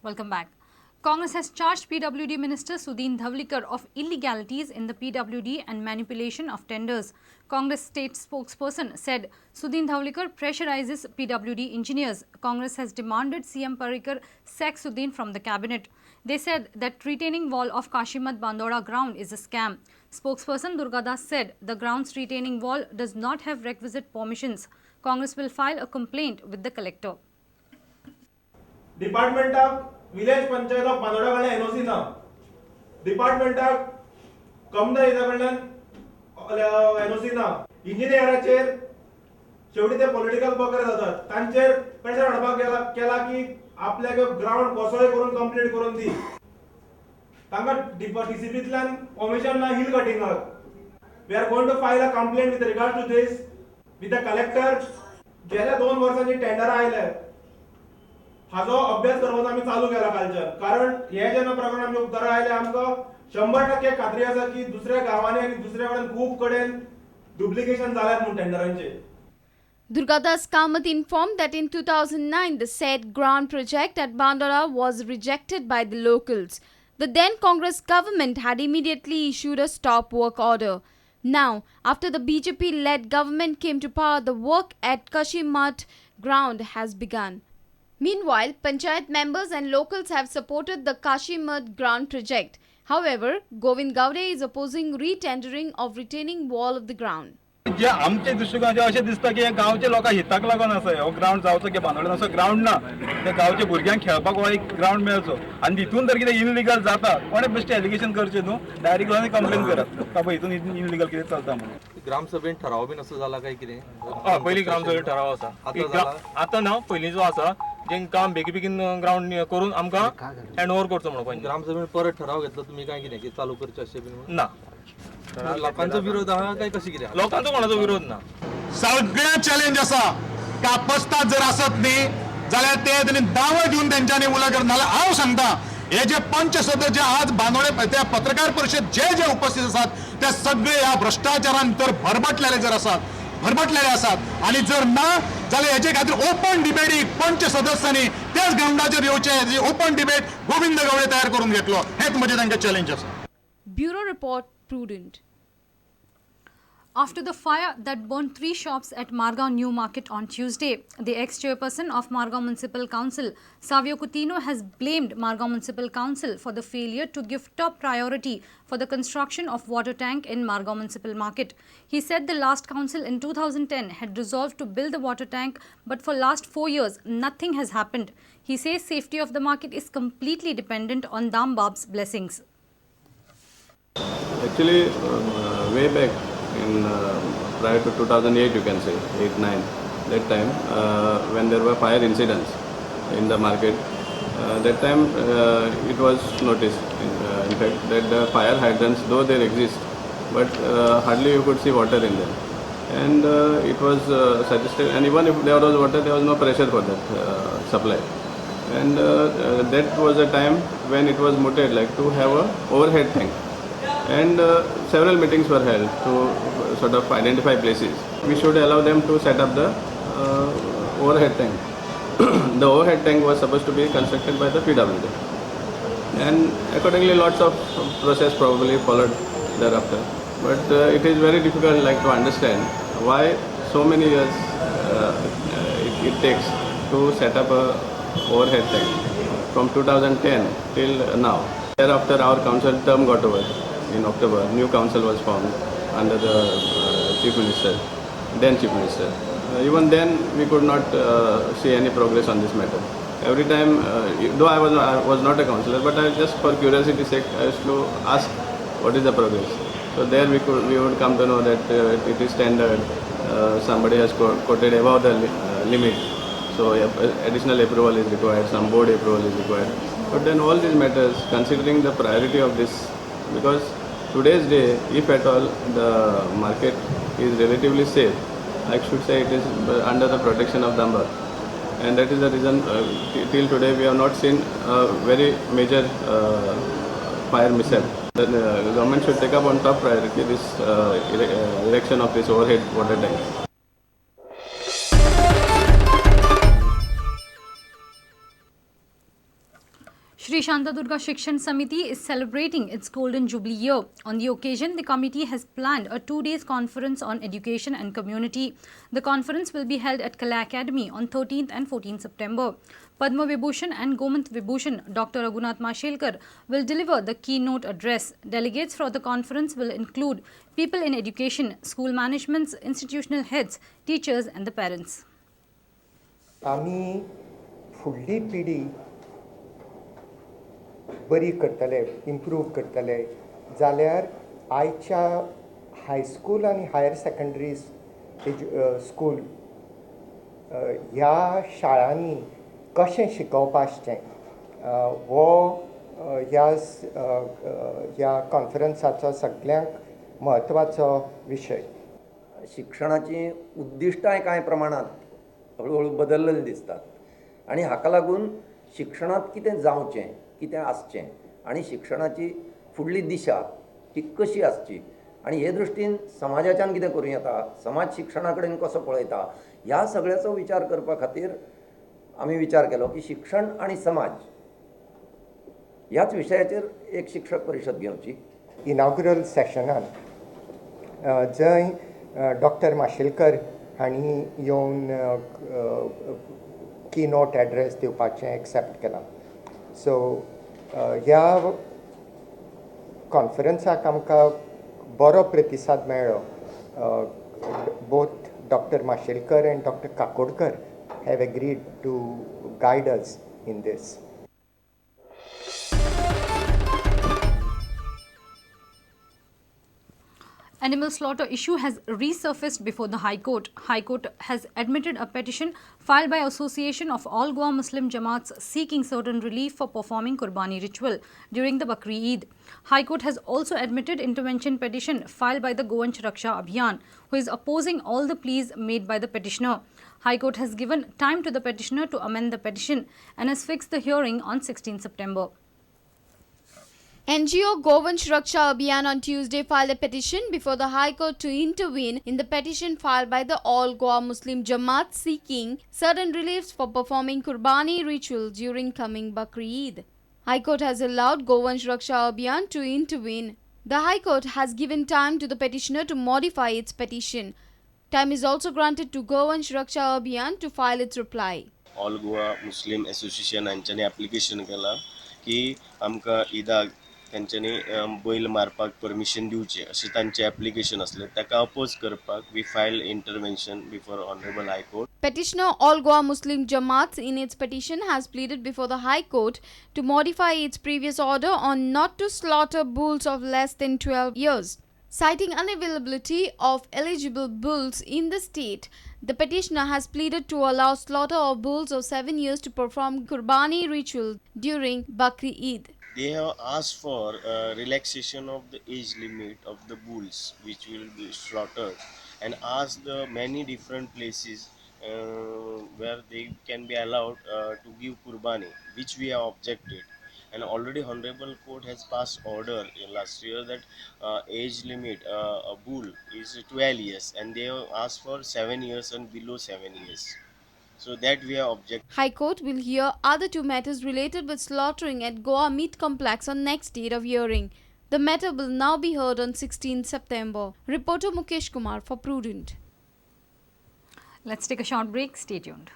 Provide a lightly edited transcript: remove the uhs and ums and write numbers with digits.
Welcome back. Congress has charged PWD Minister Sudin Dhavalikar of illegalities in the PWD and manipulation of tenders. Congress state spokesperson said Sudin Dhavalikar pressurizes PWD engineers. Congress has demanded CM Parrikar sack Sudin from the cabinet. They said that retaining wall of Kashimath Bandora ground is a scam. Spokesperson Durgadas said the ground's retaining wall does not have requisite permissions. Congress will file a complaint with the collector. डिपार्टमेंटाक village panchayat of Bandora कडल्यान NOC ना, डिपार्टमेंटाक कमदार कडल्यान NOC ना. इंजिनियराचेर शेवटी ते political बकर जातात, तांचेर pressure हाडपाक गेला केला की आपल्याक ग्रावंड कसोय करून कंप्लीट करून दी. तांकां डीसीपींतल्यान परमिशन ना hill कटिंगाक. We are going to file a complaint with regard to this with the collector. गेल्या 2 वर्सांची टेंडरां आयले, हाजो अभ्यास करपाचो आमी चालू केला कालच्यान, कारण हे जेन्ना प्रकरण आमच्या उक्ताडार आयलें, आमकां 100% खात्री आसा की दुसऱ्या गांवांनी आनी दुसऱ्या कडेन खूब कडेन डुप्लिकेशन जाल्यात म्हूण टेंडरांचे. Durgadas Kamath informed that in 2009, the said ground project at Bandora was rejected by the locals. The then Congress government had immediately issued a stop work order. Now, after the BJP-led government came to power, the work at Kashimath ground has begun. Meanwhile, panchayat members and locals have supported the Kashimath ground project. However, Govind Gaude is opposing re-tendering of retaining wall of the ground. जे आमचे दृश्टिकोनाचे अशें दिसता की हे गांवचे लोकां हिताक लागून आसा हो ग्रावंड जावचो की बांदोडेन असो ग्रावंड ना, ते गांवच्या भुरग्यांक खेळपाक हो एक ग्रावंड मेळचो. आनी तितून जर कितें इनलिगल जाता, कोणें बेश्टें एलिगेशन करचें न्हू, डायरेक्ट वचून कंप्लेन करात बाबा हितून इनलिगल कितें चलता म्हणून. ग्रामसभेन ठराव बीन असो जाला काय कितें? हय, पयलीं ग्रामसभेन ठराव आसा. आतां ना, पयलींचो आसा, जे काम बेगीन बेगीन ग्रावंड करून आमकां हँड ओवर करचो म्हणून. ग्रामसभेन परत ठराव घेतलो तुमी काय कितें की चालू करचें अशें बीन? ना. लोकांचो विरोध आहा काय कशें कितें? लोकांचो कोणाचो विरोध ना. सगळ्या चॅलेंज आसा. कापस्ताद जर आसत न्ही जाल्यार ते तेणी दावो दिवन तेंच्यांनी उलो कर. नाल्यार हांव सांगता, हे जे पंच सदस्य आज बांदोडे त्या पत्रकार परिशद जे जे उपस्थित आसात ते सगळे ह्या भ्रश्टाचारान तर भरभटलेले जर आसात, भरभटलेले आसात. आनी जर ना जाल्यार हेजे खातीर ओपन डिबेटीक पंच सदस्यांनी त्याच ग्रावंडाचेर येवचें. ओपन डिबेट गोविंद गावडे तयार करून घेतलो, हेच म्हजें तांकां चॅलेंज आसा. Bureau Report, Prudent. After the fire that burned 3 shops at Margao New Market on Tuesday, the ex-chairperson of Margao Municipal Council, Savio Coutinho, has blamed Margao Municipal Council for the failure to give top priority for the construction of water tank in Margao Municipal Market. He said the last council in 2010 had resolved to build the water tank, but for last 4 years, nothing has happened. He says safety of the market is completely dependent on Dambab's blessings. Actually, way back in prior to 2008, you can say 8-9, that time when there were fire incidents in the market, that time it was noticed in fact that the fire hydrants, though they exist, but hardly you could see water in them, and it was suggested, and even if there was water, there was no pressure for that supply. And that was a time when it was mooted like to have a overhead tank, and several meetings were held to sort of identify places. We should allow them to set up the overhead tank. The overhead tank was supposed to be constructed by the PWD, and accordingly lots of process probably followed thereafter. But it is very difficult like to understand why so many years it takes to set up a overhead tank from 2010 till now. Thereafter our council term got over in October. New council was formed under the Chief Minister, then Chief Minister. Even then we could not see any progress on this matter. Every time, though I was not a councillor, but I just for curiosity's sake I used to ask what is the progress. So there we would come to know that it is standard. Somebody has quoted above the limit, so additional approval is required, some board approval is required. But then all these matters, considering the priority of this, because today's day, if at all the market is relatively safe, I should say it is under the protection of Dambab, and that is the reason till today we have not seen a very major fire mishap. The government should take up on top priority this erection of this overhead water tank. Shri Shantadurga Shikshan Samiti is celebrating its Golden Jubilee year. On the occasion, the committee has planned a 2-day conference on education and community. The conference will be held at Kala Academy on 13th and 14th September. Padma Vibhushan and Gomant Vibhushan Dr. Raghunath Mashelkar will deliver the keynote address. Delegates for the conference will include people in education, school managements, institutional heads, teachers and the parents. आमी फुडली पिढी बरी करतले, improve करतले जाल्यार आयच्या high school आनी higher secondary school ह्या शाळांनी कशें शिकोवप आसचें हो ह्या कॉन्फरन्साचो सगळ्यांत म्हत्वाचो विशय. शिक्षणाचीं उद्दिश्टांय कांय प्रमाणांत हळुहळू बदललेली दिसतात आनी हाका लागून शिक्षणांत कितें जावचें, कितें आसचें आनी शिक्षणाची फुडली दिशा ही कशी आसची आनी हे दृश्टीन समाजाच्यान कितें करूं येता, समाज शिक्षणा कडेन कसो पळयता, ह्या सगळ्याचो विचार करपा खातीर आमी विचार केलो की शिक्षण आनी समाज ह्याच विशयाचेर एक शिक्षक परिशद घेवची. इनॉग्रल सेशनान जंय डॉक्टर माशेलकर हांणी येवन की नोट एड्रेस दिवपाचें एक्सेप्ट केलां. सो ह्या कॉन्फरन्साक आमकां बरो प्रतिसाद मेळ्ळो. Both Doctor Mashelkar and Doctor Kakodkar have agreed to guide us in this. Animal slaughter issue has resurfaced before the High Court. High Court has admitted a petition filed by Association of All Goa Muslim Jamaats seeking certain relief for performing Qurbani ritual during the Bakri Eid. High Court has also admitted intervention petition filed by the Govansh Raksha Abhiyan, who is opposing all the pleas made by the petitioner. High Court has given time to the petitioner to amend the petition and has fixed the hearing on 16 September. NGO Govansh Raksha Abhiyan on Tuesday filed a petition before the High Court to intervene in the petition filed by the All Goa Muslim Jamaat seeking certain reliefs for performing Qurbani ritual during coming Bakri Eid. High Court has allowed Govansh Raksha Abhiyan to intervene. The High Court has given time to the petitioner to modify its petition. Time is also granted to Govansh Raksha Abhiyan to file its reply. All Goa Muslim association हांच्यांनी application केलां की आमकां ईदाक तेंच्यांनी बैल मारपाक permission दिवचें अशें तांचें एप्लिकेशन आसलें. ताका अपोज करपाक we file intervention before Honourable High Court. Petitioner All Goa Muslim Jamaat in its petition has pleaded before the High Court to modify its previous order on not to slaughter bulls of less than 12 years. Citing unavailability of eligible bulls in the state, the petitioner has pleaded to allow slaughter of bulls of 7 years to perform Qurbani ritual during Bakri Eid. They have asked for relaxation of the age limit of the bulls which will be slaughtered, and asked the many different places where they can be allowed to give Qurbani, which we have objected. And already Honorable Court has passed order in last year that age limit a bull is 12 years, and they have asked for 7 years and below 7 years. So that we have objected. High Court will hear other two matters related with slaughtering at Goa Meat Complex on next date of hearing. The matter will now be heard on 16 September. Reporter Mukesh Kumar for Prudent. Let's take a short break. Stay tuned.